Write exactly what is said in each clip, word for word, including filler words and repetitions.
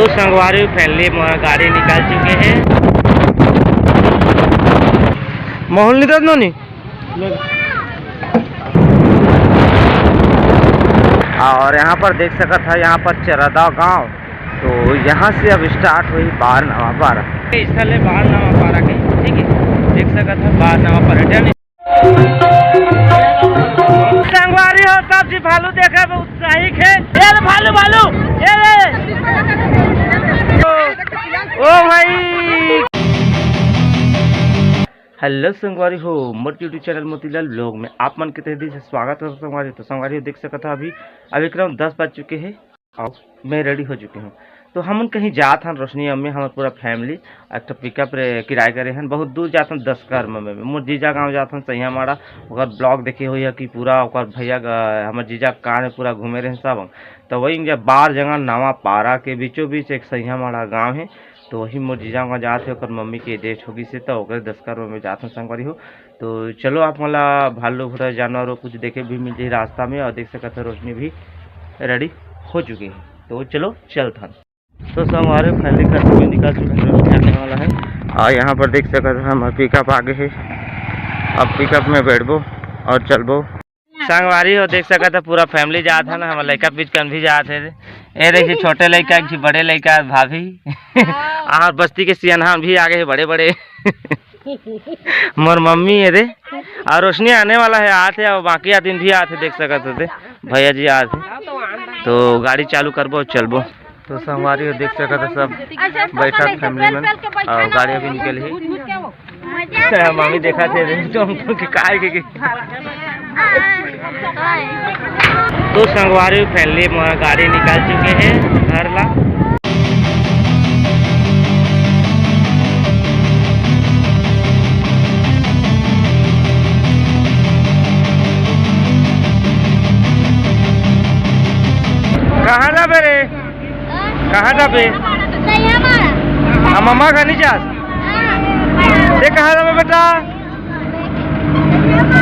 तो संगवारी, finally मोर गाड़ी निकल चुके हे। माहौल नहीं दर्द नोनी। और यहाँ पर देख सकत है, यहाँ पर चरदा गांव। तो यहाँ से अब start हुई बार नवा पारा। स्थल है बार नवा पारा के, ठीक है, देख सकत है बार नवा पारा। संगवारी हो, सब जी भालू देखे में उत्साहित है। ये ले भालू, भालू, ये ले। ओ भाई। हेलो संगवारी हो, मोर YouTube चैनल मोतीलाल व्लॉग में आप मन के तहे दिल से स्वागत है संगवारी हो। तो संगवारी हो, देख सकत है अभी, अभी करीब दस बज चुके हैं और मैं रेडी हो चुके हूँ। तो हमन कहीं जात हन, रोशनी, अम्मी, हमर पूरा फैमिली एक ठो पिकअप रे किराए करे हन, बहुत दूर जात हन, दसकर में, में मोर जीजा गांव जात हन, सैया माड़ा। ओकर ब्लॉग देखे होइहा कि पूरा ओकर भैया ग-, हमर जीजा कार में पूरा घूमे रहे सब। तो वही जब बार जंगल नवा पारा के बीचों बीच एक सैया माड़ा गांव है, तो वही मोर जीजा गांव जात है, ओकर मम्मी के डेथ हो गई से, तो ओकरे दसकर में जात हन संगवारी हो। तो चलो, आप मन ला भालू भूरा जानवर कुछ देखे भी मिल जाही रास्ता में, और देख सकत है रोशनी भी रेडी हो चुके हैं। तो चलो चलत हन। तो संगवारी, finally घर से भी निकल चुके हैं, रोशनी आने वाला है। और यहाँ पर देख सकत है हमारे पिकअप आगे है, अब पिकअप में बैठबो और चलबो। संगवारी हो, देख सकत है पूरा फैमिली जात है ना, हमारे लड़का बीच कन भी जात है। ये देखिए छोटे लड़का, एक झी बड़े लड़का, भाभी। और बस्ती के सियान भी आगे है बड़े बड़े। मोर मम्मी है रे, और रोशनी आने वाला है, आत है, और बाकी आदमी भी आत है, देख सकत हो ते, भैया जी आत है। तो गाड़ी चालू करबो, चलबो। तो संगवारी हो, देख सकत हो सब बैठा फैमिली मन, और गाड़ी अभी निकल ही। मामी देखा थे रे, तो हम तो के काय के, के। तो संगवारी, finally मोर गाड़ी निकल चुके हैं घर ला। कहाँ जाबे रे? कहाँ जाबे? सैया माड़ा। हम मम्मा का नहीं जास? हाँ। ये कहाँ जाबे बेटा?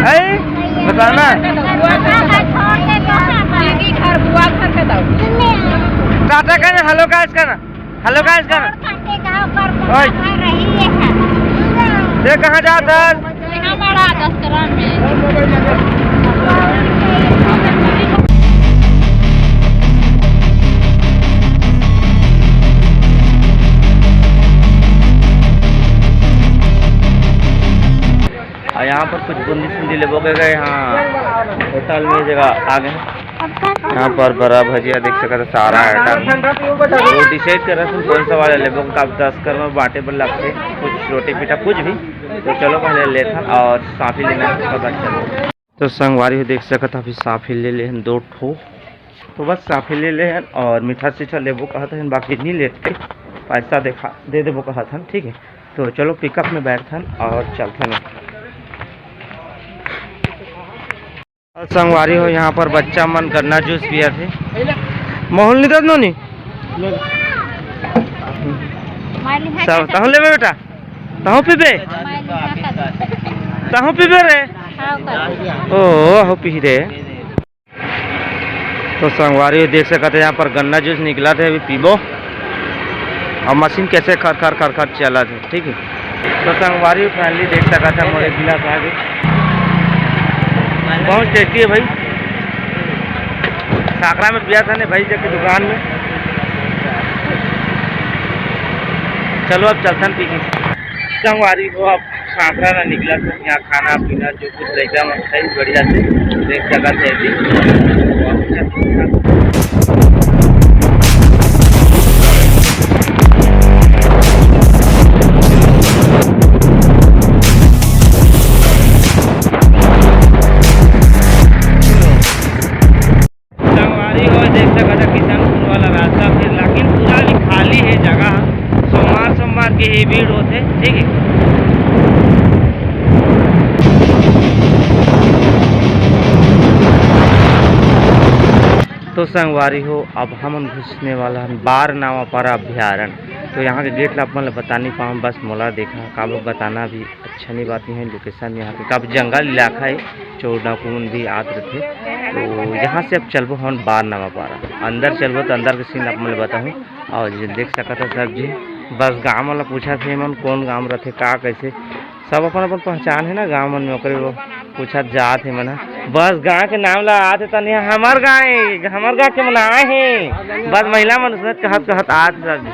है? बताना। दीदी घर, बुआ घर के दो। टाटा कहना, हेलो गाइस कहना। हेलो गाइस कहना। ओए। ये कहाँ जात हस? यहाँ बड़ा दस्तरा में। और यहाँ पर कुछ बूंदी सूंदी लेबो के गए, हाँ, होटल में जगह आ गए। यहाँ पर बरा भजिया देख सकत हो, सारा आइटम। तो डिसाइड कर रहे थे कौन सा वाला लेबो, का दस कर में बांटे बर लगथे, कुछ रोटी पीठा कुछ भी। तो चलो पहले लेथन और साफी लेना है, उसके बाद चलो। तो संगवारी हो देख सकत हो, अभी साफी ले ले हन दो ठो। तो बस साफी ले ले हन और मीठा सीठा लेबो कहत हन, बाकी नहीं लेते, पैसा देखा दे देबो कहत हन, ठीक है। तो चलो पिकअप में बैठथन और चलथन। और संगवारी हो, यहाँ पर बच्चा मन गन्ना जूस पिया थे। माहौल नहीं दर्द नोनी। सब तहु लेबे बेटा, तहु पीबे, तहु पीबे रे। ओ हो पी रे। तो संगवारी देख सकत है, यहाँ पर गन्ना जूस निकलत है, अभी पीबो। और मशीन कैसे खर खर खर खर चलत है, ठीक है। तो संगवारी finally देख सकत है, मोर एक गिलास आ गए, बहुत टेस्टी है भाई। सांकरा में पिया था ने भाई जी की दुकान में। चलो अब चलथन पी के। संगवारी हो, अब सांकरा ना निकला था, यहाँ खाना पीना जो कुछ लइका मन खाई बढ़िया से देख सकत है जी। संगवारी हो, देख सकत ह किशनपुर वाला रास्ता फिर, लेकिन पूरा अभी खाली है जगह। सोमवार, सोमवार के ही भीड़ होथे, ठीक है। तो संगवारी हो, अब हमन घुसने वाला हन बार नावापारा अभ्यारण्य। तो यहाँ के गेट ला आप मन ला बता नहीं पाऊँ, बस मोला देखा, काबर बताना भी अच्छा नहीं बात नहीं है। लोकेशन यहाँ के काफी जंगल इलाका है, चोर डाकू मन भी आत रथे। तो यहाँ से अब चलबो हमन बार नवा पारा, अंदर चलबो तो अंदर के सीन आप मन ल बताहूँ। और जो देख सकत ह सब जी, बस गाँव वाला पूछत हे मन कौन गाँव रथे, का कैसे, सब अपन अपन पहचान है ना गाँव मन में, ओकरे वो पूछत जात हे मन ह। बस गाँव के नाम ला आते तनी हमर गाँव हे, हमर गाँव के मन आए हे, बस महिला मन उसने कहत कहत आत सब जी।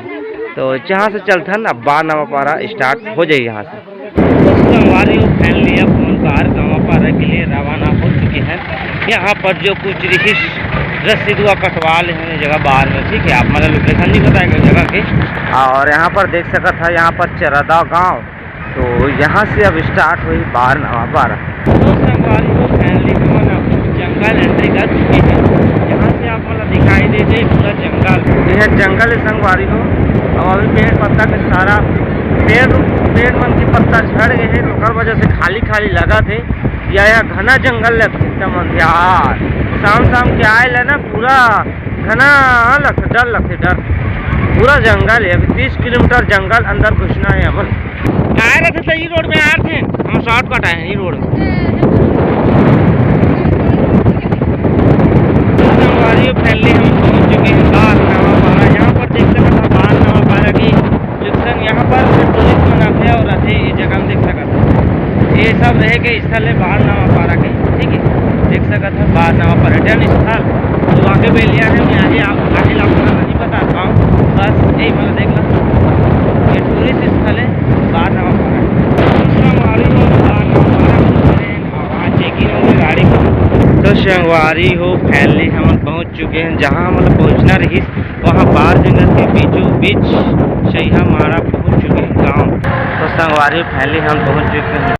तो यहाँ से चलथन, अब बार नवा पारा स्टार्ट हो जाई यहाँ से। तो संगवारी हो, finally अब हम बार नवा पारा के लिए रवाना हो चुके हैं। यहाँ पर जो कुछ रिहिस रसीदुआ कटवा ले हैं जगह बार में, ठीक है, आप मतलब लोकेशन नहीं बताएगा जगह के। और यहाँ पर देख सकत है, यहाँ पर चरदा गांव, तो यहाँ से अब स्टार्ट हुई बार नवा पारा। तो संगवारी हो, finally हमन अब जंगल एंट्री कर चुके हैं। यहाँ से आप मतलब दिखाई दे दे पूरा जंगल, ये जंगल है संगवारी हो। अब अभी पेड़ पत्ता के सारा पेड़ पेड़ मन के पत्ता झड़ गए हैं, तो ओकर वजह से खाली खाली लगा थे। या, या घना जंगल लगथे एकदम अंधियार। शाम शाम के आए ला ना पूरा घना लगथे, डर लगथे, डर। पूरा जंगल है, अभी तीस किलोमीटर जंगल अंदर घुसना है हमन। आए रहते तो ई रोड में आए थे, हम शॉर्टकट आए हैं ई रोड में। तो संगवारी हो, finally हम पहुंच चुके हैं बार नवा पारा। यहाँ पर देख सकते हैं बार नवा पारा की लोकेशन। यहाँ पर टूरिस्ट मन आते हैं और आते ये जगह में देख सकते हैं, ये सब रहे के स्थल है बार नवा पारा के, ठीक है। देख सकत है बार नवा पर्यटन स्थल। तो आगे बेलिया है, मैं आगे आप आगे आपको नहीं बता पाऊँ, बस यही मतलब देख लो, ये टूरिस्ट स्थल है बार नवा पारा। तो संगवारी हो, बार नवा पारा के लोग हैं, और वहाँ चेकिंग होगी गाड़ी को। तो संगवारी हो, finally हमन पहुँच चुके हैं जहाँ मतलब पहुँचना रही, वहाँ बार जंगल के बीचों बीच सैहा मारा पहुँच चुके हैं गाँव। तो संगवारी हो, finally हम पहुँच चुके हैं।